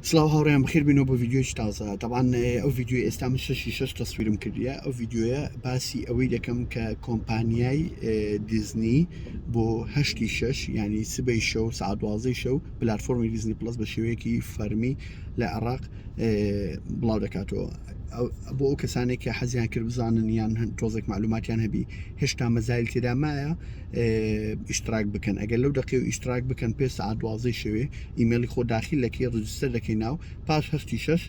سڵاو هاوڕێیان بەخێر بینەوە بۆ ڤیدیۆیەکی تازە تەبان ئەو ڤیدیۆی ئێستا من شەشی شەش تەسویرم کردیە ئەو ڤیدیۆیە باسی ئەوەی دەکەم کە کۆمپانیای دیزنی بۆ هەشتی شەش ینی سبەی شەو سعات دوازدەی شەو پلتفۆرمی دیزنی پلس بە شێوەیەکی فەرمی لە عێراق بڵاو دەکاتەوە بۆ ئەو کەسانێک کە حەزیان کرد بزانن یان تۆزێک معلوماتیان هەبی هێشتا مەزایل تێدا مایە ئیشتراک بکەن ئەگەر لەو دەقی و ئیشتراک بکەن پێ سعات دوازدەی شەوێ ئیمێڵی خۆ داخیل دەکەی register دەکەی ناو پاش هەشتی شەش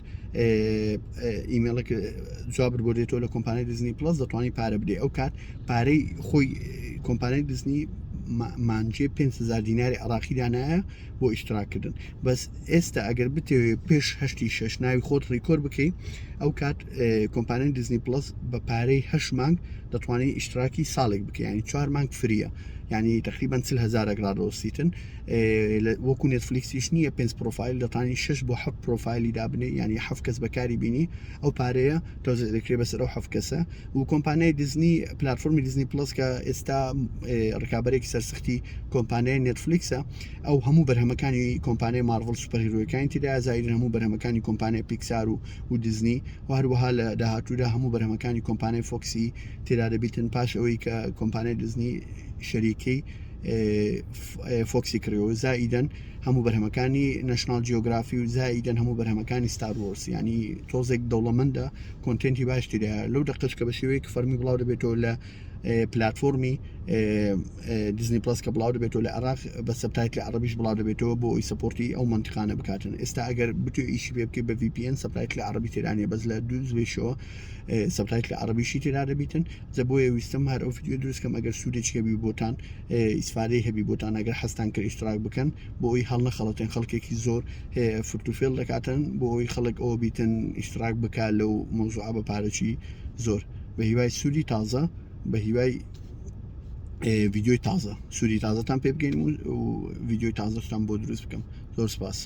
ئیمێڵێک جوابت بۆ دێتەوە لە کۆمپانیای دیزنی پلس دەتوانانی پارە بدەی ئەو کات پارەی خۆی کۆمپانیای دیزنی مانجێ 5هزار دیناری عراقی دانایە بۆ ئیشتراکردن بەس ئێستا ئەگەر بتەوێت پێش هەشتی شەش ناوی خۆت record بکەی ئەو کات کۆمپانیای دیزنی پلس بە پارەی هەش مانگ دەتوانانی ئیشتراکی ساڵێک بکە ینی چوار مانگ free ە ینی تقریبا 40 هزارێک ڕادەوەستیتن وەکو نێتفلیکسیش نییە پێنج پرۆفایل دەتانی شش بۆ حەفت پرۆفایلی دابنێ یعنی حەفت کەس بەکاری بینی ئەو پارەیە تۆزێ دەکرێت بەسەر ئەو حەفت کەسە و کۆمپانیای دیزنی پلتفۆرمی دیزنی پلس کە ئێستا ڕکابەرێکی سەرسەختی کۆمپانیای نێتفلیکسە ئەو هەموو بەرهەمەکانی کۆمپانیای مارڤڵ superhero ەکانی تێدا زایرن هەموو بەرهەمەکانی کۆمپانیای پیکسار و و دیزنی و هەروەها لە داهاتوودا هەموو بەرهەمەکانی کۆمپانیای فۆکسی تێدا دەبیتن پاش ئەوەی کە کۆمپانیای دیزنی شەریکەی فۆکسی کڕیەوە زائیدەن هەموو بەرهەمەکانی نەشناڵ جیۆگرافی و زائیدەن هەموو بەرهەمەکانی ستار وۆرس ینی تۆزێک دەوڵەمەندە content ی باش تێدایە لەو دەقەش کە بە شێوەیەکی فەرمی بڵاو دەبێتەوە لە پلتفۆرمی دیزنی پلس کە بڵاو دەبێتەوە لە عێراق بە subtitle ی عەرەبیش بڵاو دەبێتەوە بۆ ئەوی support ی ئەو مەنتیقانە بکاتن ئێستا ئەگەر بتوێ ئیشی پێ بکەیت بە VPN subtitle ی عەرەبی تێدانە بەس لە دوو زوێشەوە subtitle ی عەرەبیشی تێدا دەبیتن جا بۆیە ویستم هەر ئەو ڤیدیۆ دروست کەم ئەگەر سوودێکی هەبی بۆتان ئیسفادەی هەبی بۆتان ئەگەر حەزتان کرد ئیشتراک بکەن بۆ ئەوی هەڵنەخەڵەتێن خەڵکێکی زۆر هەیە فرتوفێڵ دەکاتن بۆ ئەوی خەڵک ئەوە بیتن ئیشتراک بکا لەو مەوزوعە بە پارەکی زۆر بە هیوای سوودی تازە بە هیوای ڤیدیۆی تازە سوودی تازەتان پێ بگەین و ڤیدیۆی تازەشتان بۆ دروست بکەم زۆر سپاس.